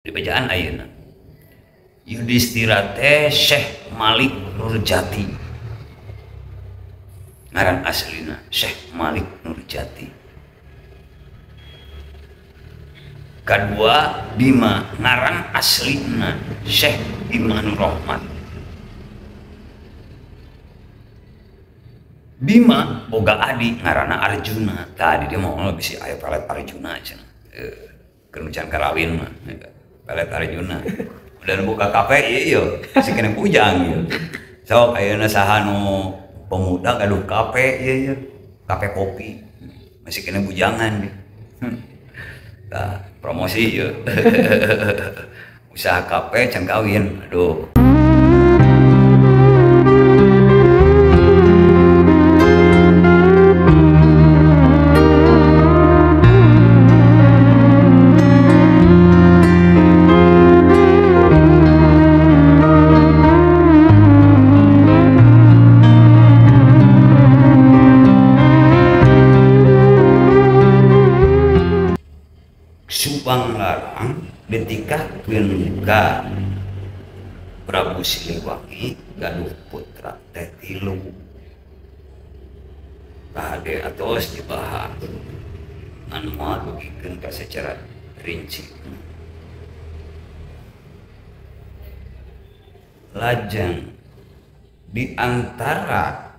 Dibacaan ayeuna. Yudhistira teh Syekh Malik Nurjati. Ngaran aslina Syekh Malik Nurjati. Kadua Bima ngaran aslina Syekh Bima Nurrahman. Bima boga adi ngaranna Arjuna. Tadi dia mau bisi aya pelet Arjuna cenah. Keur can karawin mah. Pelet Arjuna. Udah buka kafe ieu si kene pujang ieu. Sok ayeuna saha nu pemuda gaduh kafe ieu ieu. Kafe kopi. Masih kene bujangan ieu. Tah, promosi ieu. Usaha kafe can kawin. Aduh. Subang Larang ditikahkeun ka Prabu Siliwangi gaduh putra teh tilu. Kahade atos dibahas anu moal dugikeun ka secara rinci. Lajeng di antara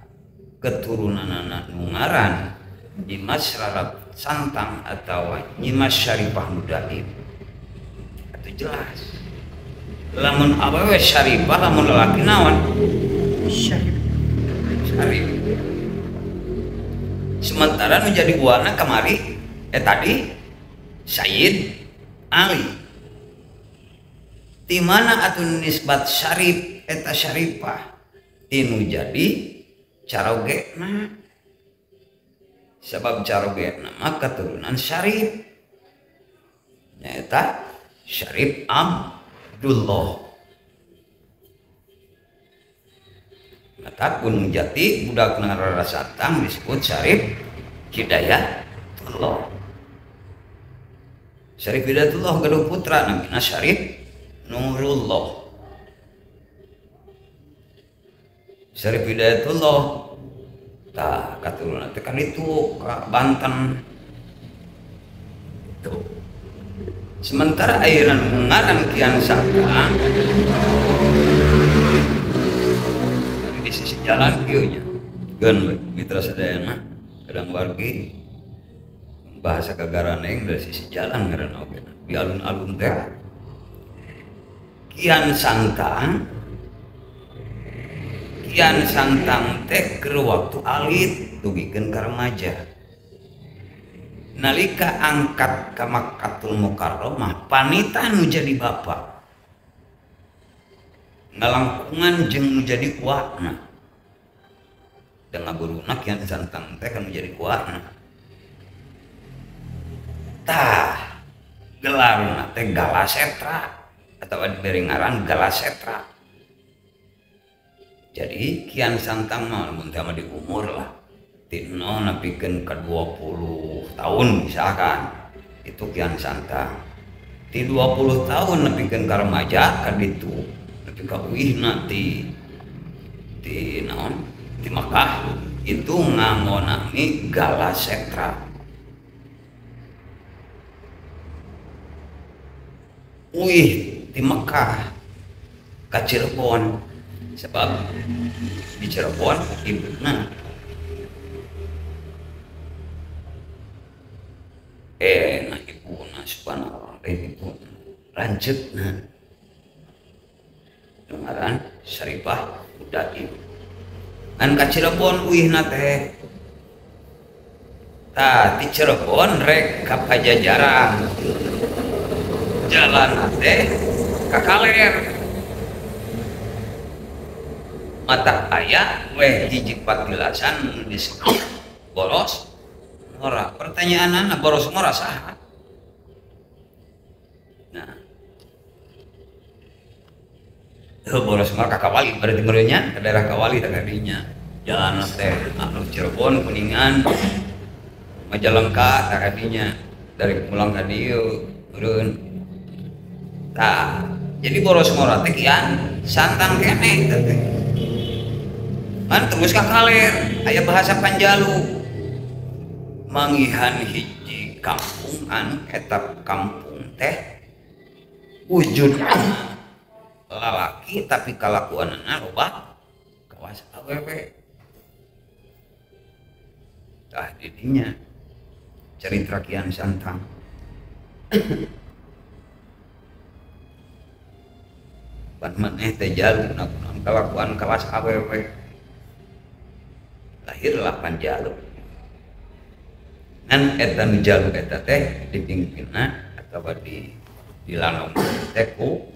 keturunanana nu ngaran Nyimas Rara Santang atau Nyimas Syarifah Nudaib. Itu jelas. Lamun awewe Syarifah, lamun lelaki naon? Syarif. Syarif. Sementara nu jadi buana kamari tadi Sayyid Ali. Di mana atuh nisbat Syarif eta Syarifah? Tinu jadi carogena. Sebab carogena mah keturunan Syarif. Nyaeta Syarif Abdullah. Maka Gunung Jati budak Rara Santang disebut Syarif Hidayatullah. Syarif Hidayatullah gaduh putra namina Syarif Nurullah. Syarif Hidayatullah tah katurunan teh kan itu ka Banten. Itu. Sementara ayeuna ngaran Kian Santang di sisi jalan kieu nya. Geun mitra sadayana kadang wargi bahasa kagaraneng dari sisi jalan ngaran oge. Di alun-alun teh Kian Santang, Kian Santang teh keur waktu alit dugikeun ka remaja. Nalika angkat ka Makkatul Mukarramah panita nu jadi bapa. Ngalangkungan jeung nu jadi uakna. Dan ngaguruna Kian Santang teh kan nu jadi uakna. Tah gelarna teh Galasetra atau diberi ngaran Galasetra. Jadi Kian Santang mah mun teh mah di umur lah. Ti 0 nepikeun ka 20 tahun misalkan. Itu Kian Santang. Ti 20 tahun nepikeun ka remaja ka ditu. Nepi ka uihna ti naon? Ti Makkah itu ngangonami Galasetra. Uih di Mekah ka Cirebon. Sebab di Cirebon ibuna nah ibuna subhanallah ibuna lanceukna ngaran Syarifah Udaib ngan ka Cirebon uihna teh tah di Cirebon rek ka Pajajaran jalan teh ka kaler mata aya weh hiji patilasan disebut boros ngora. Pertanyaanana boros ngora saha? Nah, boros ngora ka Kawali berarti meureunnya ka daerah Kawali teh kadinya. Jalan teh anu Cirebon Kuningan Majalengka teh kadinya dari pulang ka dieu meureun. Tah, jadi boros ngora teh Kian Santang keneh teh. Kan terus ka kaler aya bahasa Panjalu. Manggihan hiji kampung anu eta kampung teh wujud lalaki tapi kalakuanana loba kawas awewe. Tah didinya cerita Kian Santang. Pan maneh teh jalu nakunan kalakuan kawas awewe. Lahirlah Panjalu. Ngan eta nu jalu eta teh dipimpinna atawa di dilalong teh ku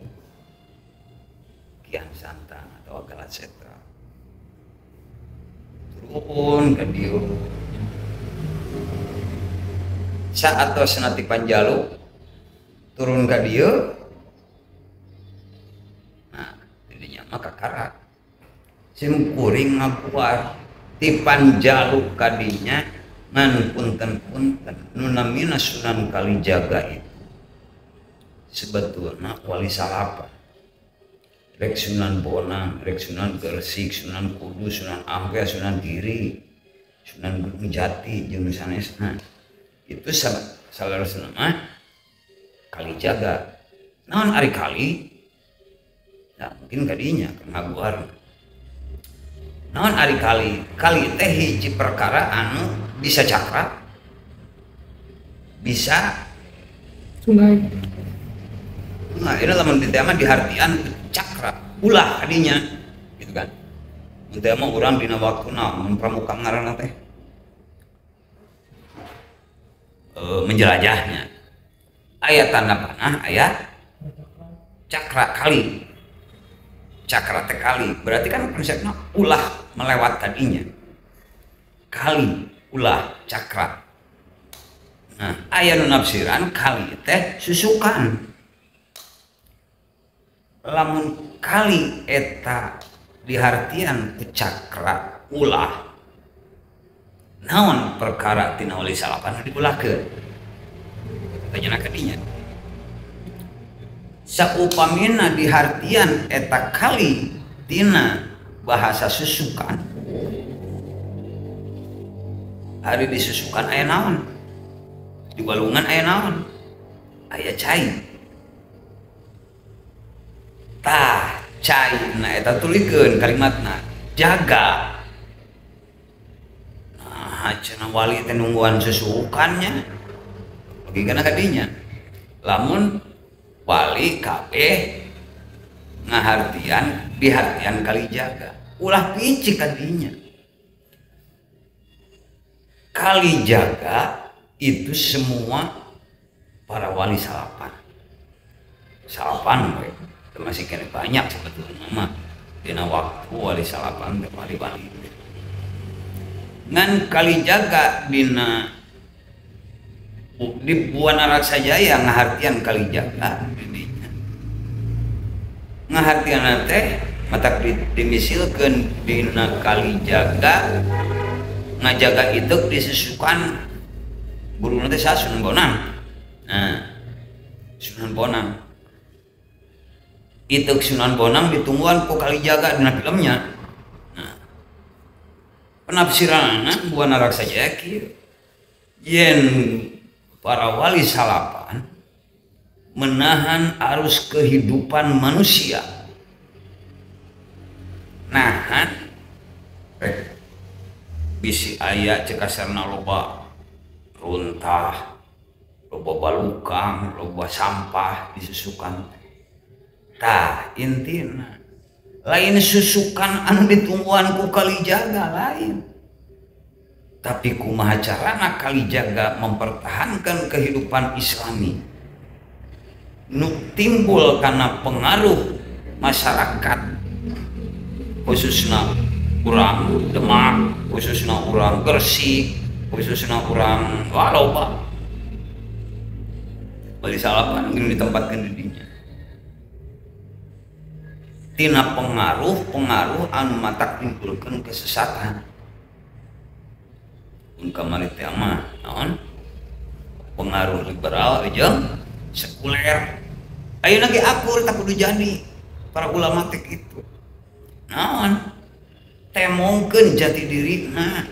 Kian Santang atau Galasetra. Turun ka dieu. Saatosna ti Panjalu turun ka dieu. Nah, didinya mah kakara. Sim kuring ngabuar ti Panjalu kadinya ngan punten-punten nu namina Sunan Kalijaga itu sebetulna wali salapan. Rek Sunan Bonang, rek Sunan Gresik, Sunan Kudus, Sunan Ampel, Sunan Giri, Sunan Gunung Jati jeung nu sanesna. Itu saleresna mah Kalijaga. Naon ari kali? Nah, mungkin kadinya ngaguar. Naon ari kali? Kali teh hiji perkara anu bisa cakra, bisa sungai. Nah, ini lamun di tema dihartian cakra, ulah kadinya, gitu kan. Mun teh mah urang dina waktuna mun pramuka ngaranna teh menjelajahnya. Aya tanda panah, aya cakra kali. Cakra teh kali, berarti kan konsepnya ulah melewat tadinya. Kali, ulah, cakra. Nah, aya nu nafsiran kali teh susukan. Lamun kali eta dihartian ku cakra ulah, naon perkara tina wali salapan diulahkeun? Tanyana ka dinya. Saupamina dihartian eta kali tina bahasa susukan, hari disusukan aya naon, di walungan aya naon, aya cai. Tah cai na eta tulikeun kalimatna jaga. Nah cenah wali teh nungguan susukannya logikana ka dinya. Lamun wali kabeh ngahartian dihartian Kalijaga, ulah picik ka dinya. Kalijaga itu semua para wali salapan. Salapan we masih kena banyak sebetulnya mah dina waktu wali salapan teh wali-wali. Ngan Kalijaga dina di Buana Raksajaya ngahartian Kalijaga didinya. Ngahartian teh matak dimisilkeun dina Kalijaga ngajaga itu disusukan guruna teh saha Sunan Bonang. Nah, Sunan Bonang itu Sunan Bonang ditungguan ku Kalijaga dina filmnya. Nah, penafsiranana Buana Raksajaya kieu. Yen para wali salapan menahan arus kehidupan manusia, nahan bisi aya cekasarna loba runtah, loba balukang, loba sampah disusukan. Tah intina lain susukan anu ditungguan ku Kalijaga lain, tapi kumaha carana Kalijaga mempertahankan kehidupan Islami nu timbul karena pengaruh masyarakat, khususnya urang Demak, khususnya urang Gresik, khususnya urang walau pak wali salapan ini ditempatkan di dinya. Tina pengaruh-pengaruh anu matak timbulkeun kesesatan. Mun kamari teh mah naon? Pengaruh liberal jeung sekuler. Ayeuna ge akur tak kudu jadi para ulama teh kitu. Naon? Temongkeun jati dirina.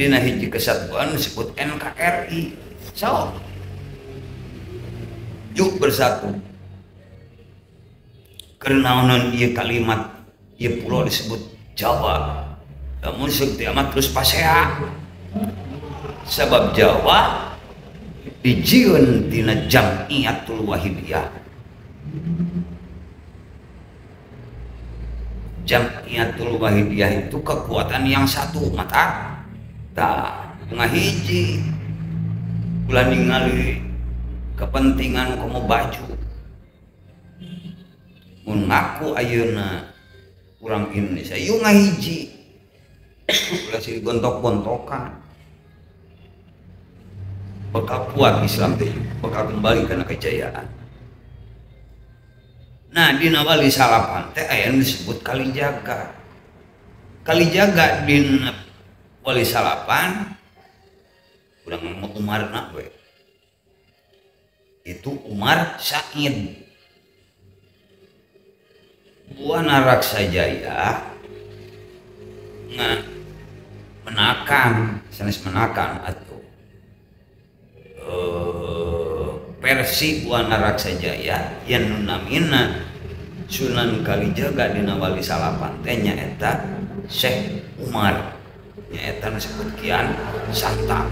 Dina hiji kesatuan disebut NKRI. So, yuk bersatu. Kernaonan ieu kalimat ieu pulau disebut Jawa. Lamun seuk teh terus pasea. Sabab Jawa dijieun tina Jam'iyatul Wahidiyah. Jam'iyatul Wahidiyah itu kekuatan yang satu mata tah ngahiji ulah ningali kepentingan komo baju mun ngaku ayeuna urang Indonesia yuk ngahiji ulah silih gontok-gontokan bakal kuat Islam teh bakal kembali karena kejayaan. Nah dina Wali Salapan teh aya nu disebut Kalijaga. Kalijaga dina Wali Salapan urang ngomong Umarna we. Itu Umar Said. Buana Raksajaya menakan sanes menakan atuh versi Buana Raksajaya yang nunamina Sunan Kalijaga dina Wali Salapan teh nyaeta Syekh Umar nyaeta nu disebut Kian Santang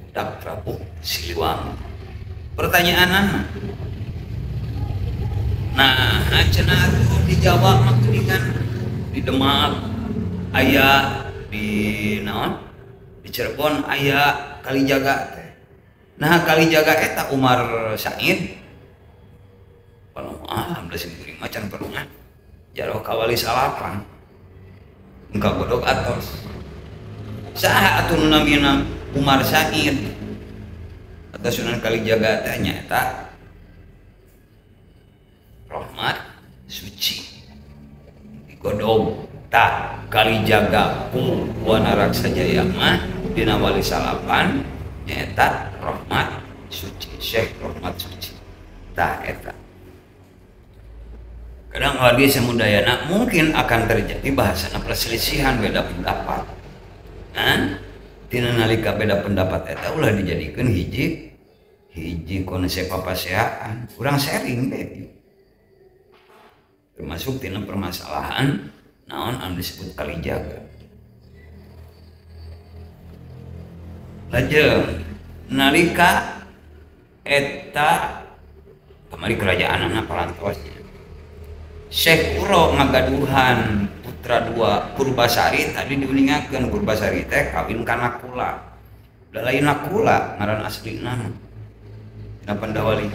budak Prabu Siliwangi. Pertanyaanana nah cenah atuh di Jawa mah geuningan di Demak aya di naon di Cirebon aya Kalijaga teh. Nah Kalijaga eta Umar Said ah da simkuring macan pernah jaro ka Wali Salapan engka godog atos saha atuh nu namina Umar Said atau Sunan Kalijaga teh nyaeta Rahmat Suci digodog tah Kalijaga ku Buana Raksajaya mah dina Wali Salapan nyaeta Rahmat Suci Syekh Rahmat Suci tah eta. Kadang wargi samudayana mungkin akan terjadi bahasana perselisihan beda pendapat. Nah, tina nalika beda pendapat eta ulah dijadikeun hiji hiji konsep papaseaan, urang sharing bae. Termasuk tina permasalahan naon anu disebut Kalijaga. Lajeng nalika eta kamari kerajaanana parantos. Syekh Uro ngagaduhan putra dua Purbasari tadi diuningakeun Purbasari teh kawin ka Nakula. Da lain Nakula ngaran aslina. Dina Pandawa 5.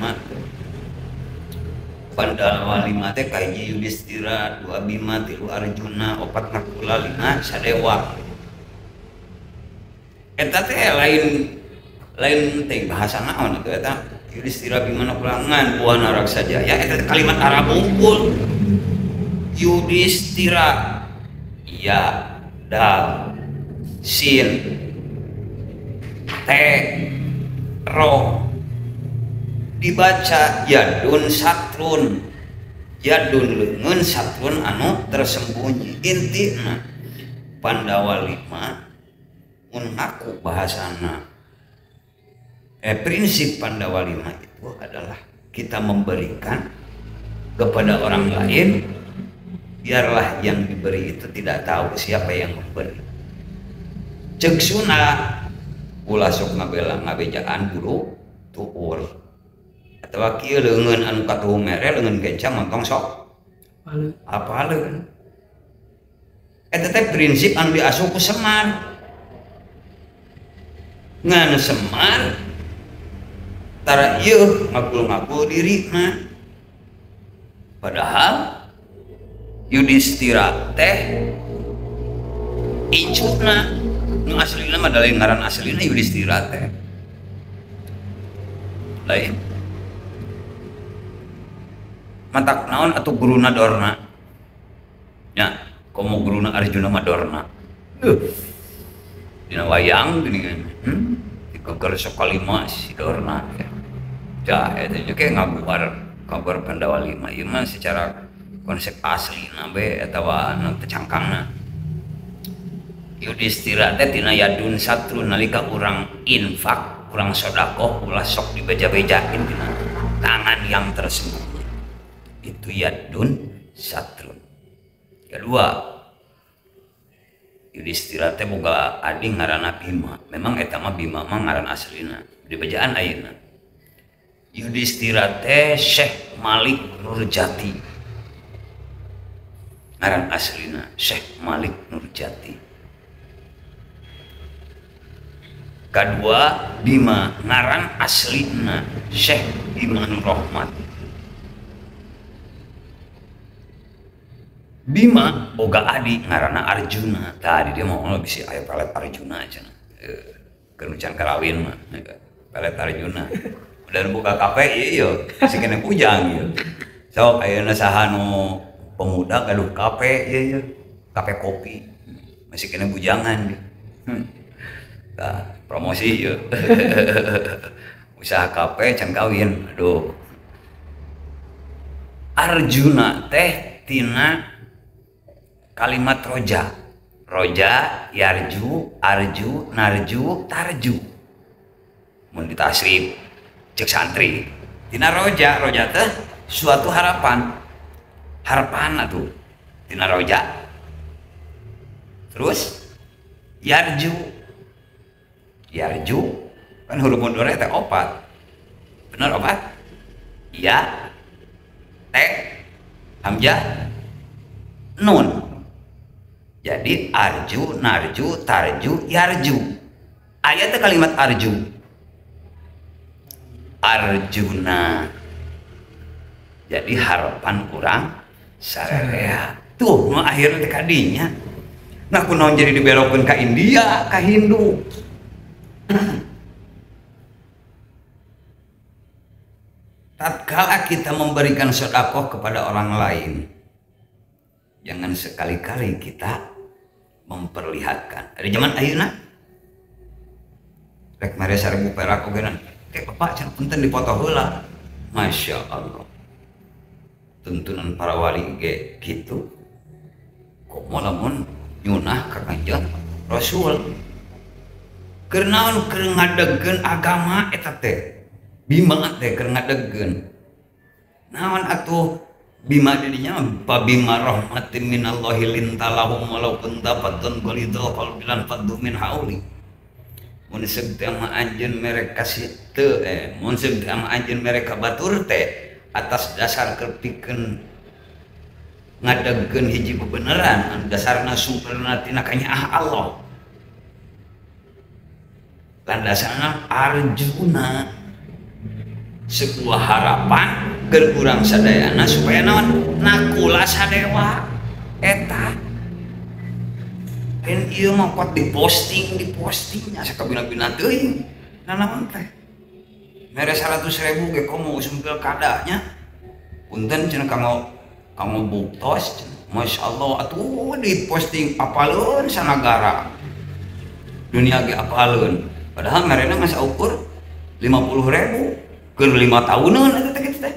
Pandawa 5 teh kahiji Yudhistira, 2 Bima, 3 Arjuna, 4 Nakula, 5 Sadewa. Eta teh lain lain teh bahasa naon atuh eta Yudhistira Bima Nakula ngan Buana Raksajaya eta kalimat Arab unggul. Yudhistira ya dal sin te ro dibaca yadun satrun yadun leungeun satrun anu tersembunyi. Intina Pandawa 5 mun ngaku bahasana prinsip Pandawa 5 itu adalah kita memberikan kepada orang lain biarlah yang diberi itu tidak tahu siapa yang memberi. Cek sunah ulah sok ngabela ngabejaan buru tuur atawa kieu leungeun anu katuhu mere leungeun genca montong sok apaleun. Eta teh prinsip anu diasuh ku Semar. Ngan Semar tara ieu ngagul-ngagul dirina. Padahal Yudhistira teh incuna nu aslina mah da lain ngaran aslina Yudhistira teh lain matak naon atuh guruna Dorna nya komo guruna Arjuna mah Dorna dina wayang geuningan Digeger sakalima si Dorna. Dah eta juga ngaguar kabar Pandawa 5 ieu mah secara konsep asli na be atawa nu teu cangkangna. Yudhistira teh tina yadun satru nalika urang infak, urang sedekah ulah sok dibeja-beja intina tangan yang tersembunyi. Itu yadun satrun. Kedua, Yudhistira teh boga adi ngaranna Bima. Memang eta mah Bima mah ngaran aslina, dibejaan ayeuna. Yudhistira teh Syekh Malik Nurjati. Ngaran aslina Syekh Malik Nurjati. Kedua, Bima ngaran aslina Syekh Bima Nurrahmat. Bima boga adi ngaranna Arjuna. Tadi dia mau bisi aya pelet Arjuna cenah. Keur nu can karawin mah pelet Arjuna. Udah buka kafe ieu masih kena pujang ieu. Sok ayeuna saha nu pemuda gaduh kafe ieu kafe kopi. Masih kena bujangan. Tah promosi ieu. Usaha kafe can kawin. Aduh. Arjuna teh tina kalimat roja. Roja, yarju, arju, narju, tarju. Mun ditasrif cek santri. Tina roja, roja teh suatu harapan. Harapan atuh tina roja. Terus yarju. Yarju kan huruf mudhari teh opat. Bener opat? Ya, T, hamzah, nun. Jadi arju, narju, tarju, yarju. Aya teh kalimat arju. Arjuna. Jadi harapan kurang sararea. Tuh nu akhirna teh kadinya. Nah kunaon jadi dibelokkeun ka India, ka Hindu. Tatkala kita memberikan sedekah kepada orang lain, jangan sekali-kali kita memperlihatkan. Ada zaman ayeuna rek mere 1000 perak oge na. Teh bapak can punten dipoto heula. Masya Allah. Tuntunan para wali ge kitu. Komo lamun nyunah ka Kanjeng Rasul. Keur naon keur ngadegkeun agama eta teh. Bima teh keur ngadegkeun. Naon atuh Bima didinya bima rahmatin minallahi lintalahum walau kunta fattun ghalidhal qalbi lan faddu min hauli. Mun seug teh mah anjeun mere kasih teu mun seug teh mah anjeun mere ka batur teh atas dasar keur pikeun ngadegkeun hiji bebeneran anu dasarna sumberna tina kanyaah Allah. Landasanna Arjuna sebuah harapan keur urang sadayana supaya naon nakula sadewa eta lain ieu mah kot diposting asa kabina-bina teuing nanaon teh mere 100.000 ge komo usum pilkadanya punten cenah kanggo buktos masyaallah atuh diposting apaleun sanagara dunia ge apaleun padahal merena geus ukur 50.000 keur 5 tahunan eta teh kitu teh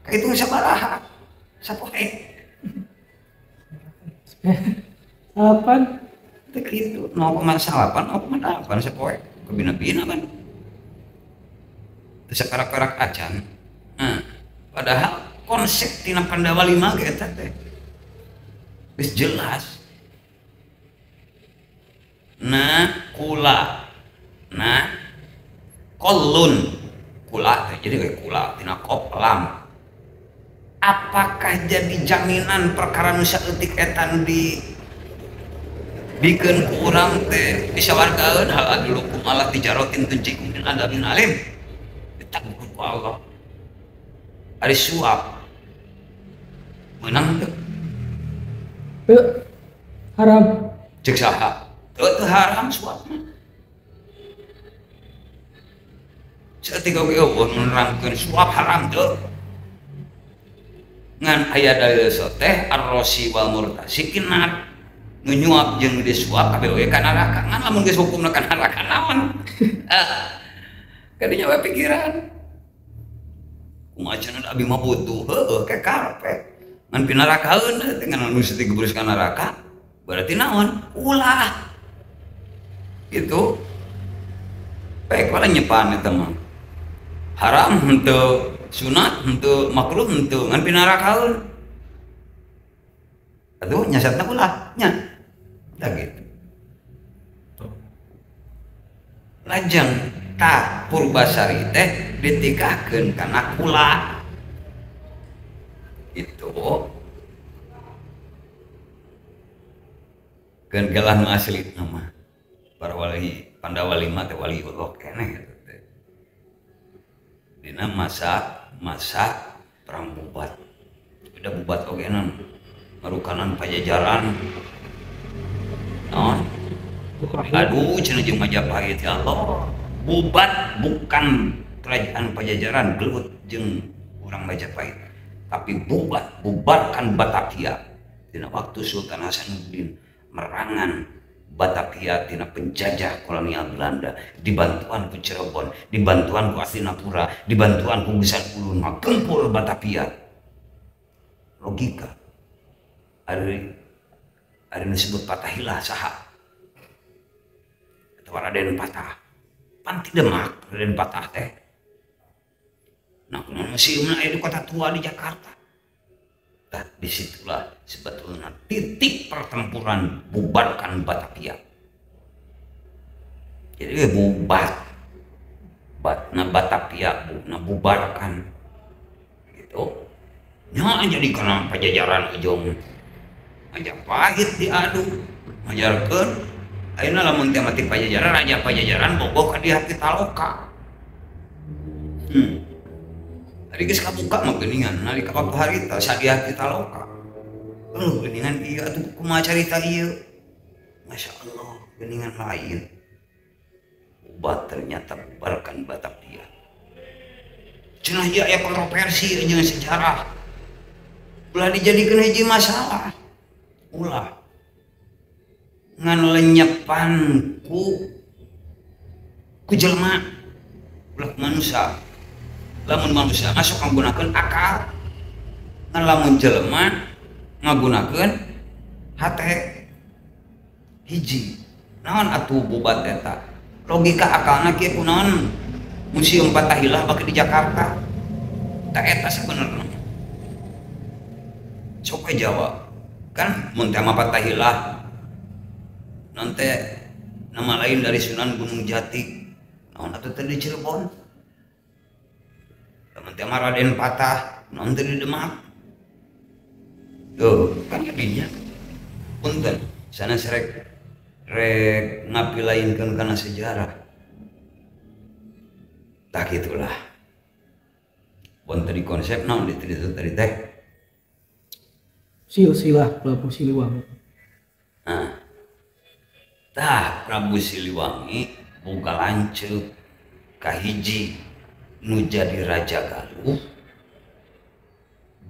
kahitung sabaraha sapoe 8 teh kitu 0,8 0,8 sapoe kabina-bina kan teu sakarak-karak acan. Nah, padahal konsep tina Pandawa 5 ge eta teh geus jelas. Na kula na kolun kula teh jadi kayak kula tina kop lam. Apakah jadi jaminan perkara nu saeutik eta nu di bikeun ku urang teh disawargaeun hal adulukum ala tijarotin tunjikum min adabin alim ditanggung ku Allah. Ari suap menang teu? Teu haram. Cek saha? Teu haram suap mah. Saeutik oge eueuh nerangkeun suap haram teu. Ngan aya dalil soteh ar-rasi wal murtasi kinar. Nu nyuap jeung nu disuap kabeh oge ka neraka. Ngan lamun geus hukumna ka neraka naon? Kadinya we pikiran. Kumaha cenah abi mah butuh, heueuh ke karepet. Ngan pinarakaeun teh ngan anu geus ka neraka, berarti naon? Ulah. Gitu. Baik paling nyepan eta mah. Haram henteu, sunat henteu, makruh henteu, ngan pinarakaeun. Atuh nyasatna ulah nya. Tah gitu. Lajeng tah Purbasari teh ditikahkeun kana kula. Itu. Keun gelah nu asli mah. Para wali Pandawa 5 teh wali Allah keneh eta teh. Dina masa perang Bubat. Udah Bubat oge naon? Marukanan Pajajaran. Naon? Aduh cenah jeung Majapahit ya Allah. Bubat bukan kerajaan Pajajaran gelut jeung urang Majapahit. Tapi Bubat bubarkan Batavia. Dina waktu Sultan Hasanuddin merangan Batavia tina penjajah kolonial Belanda, dibantuan ku Cirebon, dibantuan ku Astinapura, dibantuan ku Gesan Ulun, ngagempur Batavia. Logika. Ada yang disebut Patahilah saha. Atau Raden Patah. Panti Demak Raden Patah teh. Nah, kunaon museumna aya di kota tua di Jakarta. Nah, disitulah sebetulnya titik pertempuran bubarkan Batavia. Jadi bubat, batna Batavia, buna bubarkan, gitu. Nya jadi karena Pajajaran ujung Majapahit diadu, ngajarkeun. Ayeuna lamun teh mati Pajajaran, raja Pajajaran bogoh ka dieu Pitaloka. Tadi geus kabuka mah geuningan, nalika waktu harita Sadiah Pitaloka. Geuningan ieu atuh kumaha carita ieu? Masya Allah, geuningan lain. Ubat ternyata bubarkan Batavia. Cenah ieu aya kontroversi jeung sejarah. Ulah dijadikeun hiji masalah. Ulah. Ngan lenyepan ku jelema, ulah manusia. Lamun manusia masuk menggunakan akal, ngan lamun jelema ngagunakeun hate. Hiji naon atuh bubat eta logika akalna kieu kunaon museum Patahilah baki di Jakarta tah eta sabenerna sok we Jawa kan mun teh mah Patahilah naon teh nama lain dari Sunan Gunung Jati naon atuh teh di Cirebon. Lamun teh mah Raden Patah, naon teh di Demak. Tuh, kan jadinya. Punten, sanes rek ngapilainkeun kana sejarah. Tah kitulah. Pun tadi konsep naon di tadi tadi teh? Silsilah Prabu Siliwangi. Nah. Tah Prabu Siliwangi boga lanceuk kahiji nu jadi raja Galuh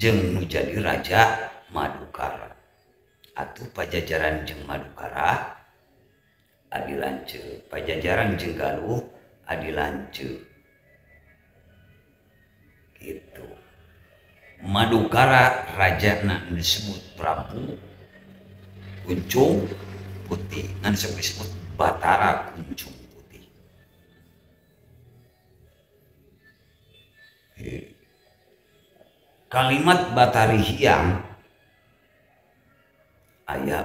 jeung nu jadi raja Madukara. Atuh Pajajaran jeung Madukara adi lanceuk, Pajajaran jeung Galuh adi lanceuk. Gitu. Madukara rajana disebut Prabu Kuncung Putih, ngan disebut Batara Kuncung Putih. Kalimat Batari Hyang aya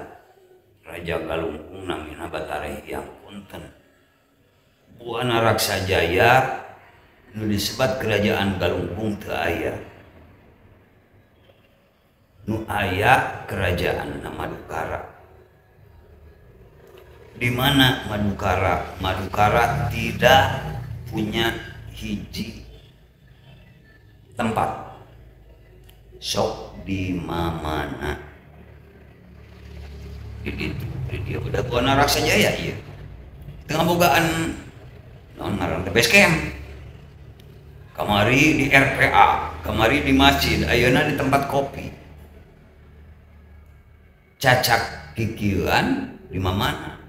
Raja Galungkung namina Batari Hyang punten. Buana Raksajaya nu disebat Kerajaan Galungkung teu aya. Nu aya Kerajaan Madukara. Di mana Madukara? Madukara tidak punya hiji tempat. Sok di mamana. Di ditu, di dieu udah Buana Raksajaya ieu. Tengah bogaan naon ngaran teh base camp. Kamari di RPA, kamari di masjid, ayeuna di tempat kopi. Cacak kikieuan di mana?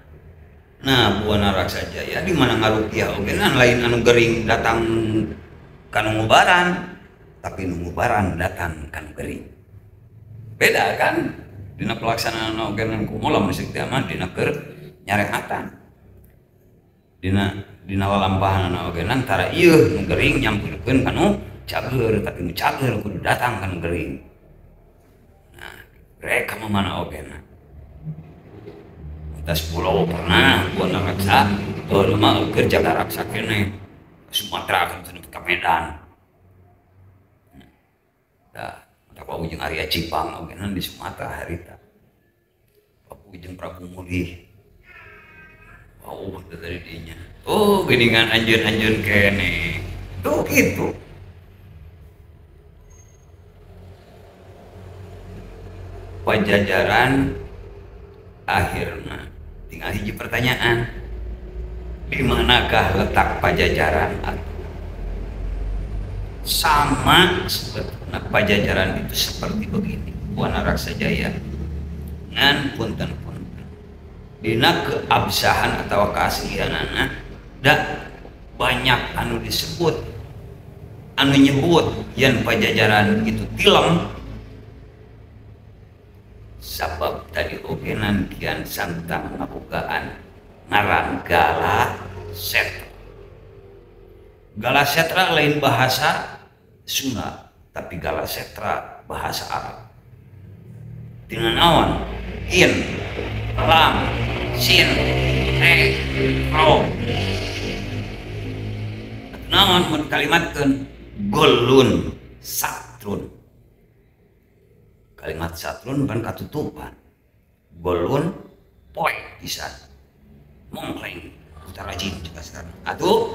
Nah, Buana Raksa Jaya di mana ngarukiah oge lain anu gering datang ka nu ngubaran, tapi nu ngubaran datang ka nu gering. Beda kan? Dina pelaksanaan oge kumaha lamun seuk teh mah dina keur nyarehatan. Dina lalampahanana oge tara ieu nu gering nyamperkeun ka nu cager, tapi nu cager kudu datang ka nu gering. Nah, rek ka mana oge na. Atas pulau pernah Buana Raksa, baru mah keur jaga raksa keneh. Sumatera kan ka Medan. Tah, mata wau jeung Arya Cipang oge di Sumatera harita. Papu jeung Prabu Mulih. Wau teh tadi dinya. Oh, geuningan anjeun-anjeun keneh. Tuh kitu. Pajajaran akhirna tinggal hiji pertanyaan, di manakah letak Pajajaran? Sama sebetulnya Pajajaran itu seperti begini, Buana Raksa Jaya ngan punten-punten dina keabsahan atau keaslianana da banyak anu disebut anu nyebut yen Pajajaran itu tilem. Sabab tadi ogenan Kian Santang ngabogaan ngaran Gala Setra. Gala Setra lain bahasa Sunda, tapi Gala Setra bahasa Arab. Tina naon? In, lam, sin, te, ro. Naon mun kalimatkeun golun satrun. Kalimat satrun kan katutupan. Golun poek pisan. Mongkleng utara jin juga sekarang. Atuh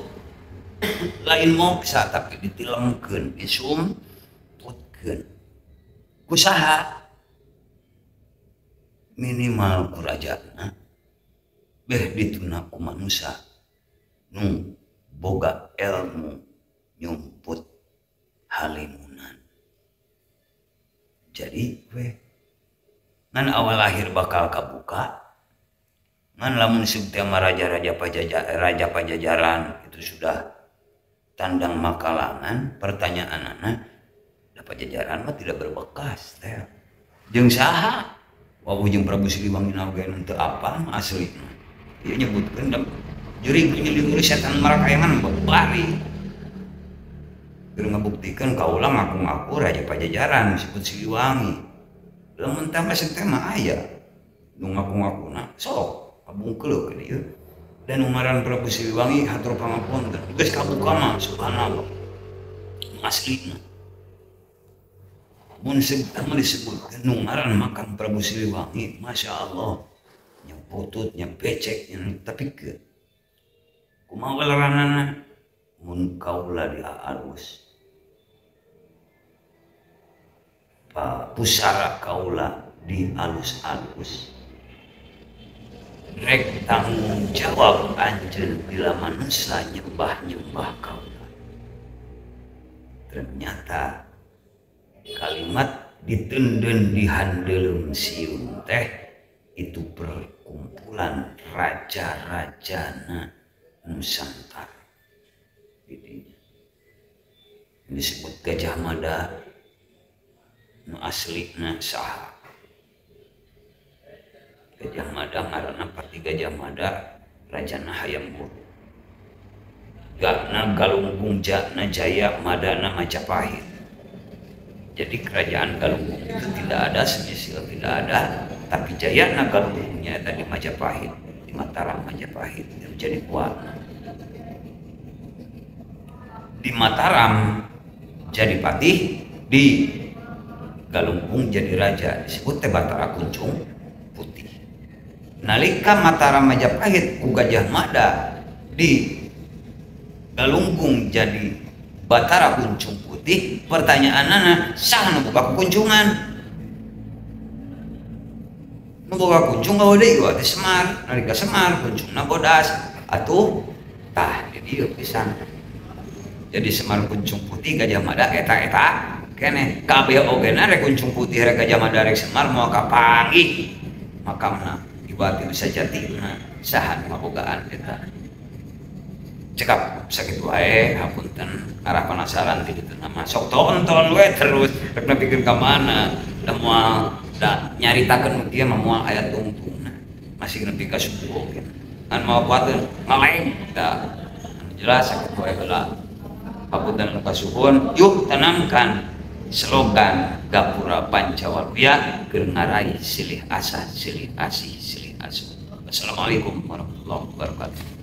lain moksa tapi ditilemkeun, disumputkeun. Kusaha minimal ku rajana beh dituna ku manusa nu boga ilmu nyumput halimunan. Jadi weh ngan awal lahir bakal kabuka ngan lamun tema raja-raja raja Pajajaran itu sudah tandang makalangan, pertanyaan anak da Pajajaran mah tidak berbekas teh jeung saha wau jeung Prabu Siliwangi oge teu apa aslina ieu nyebutkeun da jurig nyeliuri setan marakayangan bari keur ngabuktikeun kaula ngaku-ngaku raja Pajajaran disebut Siliwangi. Lamun teh mah mah aya nu ngaku-ngakuna sok kabungkeul ke dieu. Dan nu ngaran Prabu Siliwangi hatur pangapunten geus kabuka mah subhanallah. Aslina. Mun seuk mah disebutkeun nu ngaran makam Prabu Siliwangi masya Allah nya putut nya becek nya tapi ke kumaha waleranana mun kaula di alus pusara kaula di alus-alus rek tanggung jawab anjeun bila manusia nyembah-nyembah kaula. Ternyata kalimat ditenden di handeuleum siun teh itu perkumpulan raja-rajana Nusantara. Didinya disebut Gajah Mada nu aslina saha Gajah Mada ngaranna Pati Gajah Mada rajana Hayam Wuruk Gakna Galunggung Jana Jaya Madana Majapahit. Jadi kerajaan Galunggung itu tidak ada, Semisil tidak ada, tapi Jayana Galunggungnya tadi Majapahit, di Mataram Majapahit menjadi kuat. Di Mataram jadi patih, di Galunggung jadi raja, disebut teh Batara Kuncung Putih. Nalika Mataram Majapahit ku Gajah Mada di Galunggung jadi Batara Kuncung Putih, pertanyaanana sah nu boga kuncungan? Nu boga kuncung gawe deui wa teh Semar, nalika Semar kuncungna bodas, atuh tah di dieu pisan. Jadi Semar Kuncung Putih Gajah Mada eta-eta keneh kabeh ogena rek Kuncung Putih rek Gajah Mada rek Semar moal kapanggih. makamna ibati nu sajatina saha nu ngabogaan eta. Cekap sakitu wae hapunten arah penasaran ti ditu mah sok tonton we terus rek nepikeun ka mana da moal da nyaritakeun nu kieu mah moal aya tungtungna masih nepi ka subuh oge ngan moal kuateun ngaleng da jelas sakitu wae heula hapunten anu kasuhun. Yuk tanamkan slogan Gapura Pancawaluya keur ngaraih silih asah silih asih silih asuh. Wassalamualaikum warahmatullahi wabarakatuh.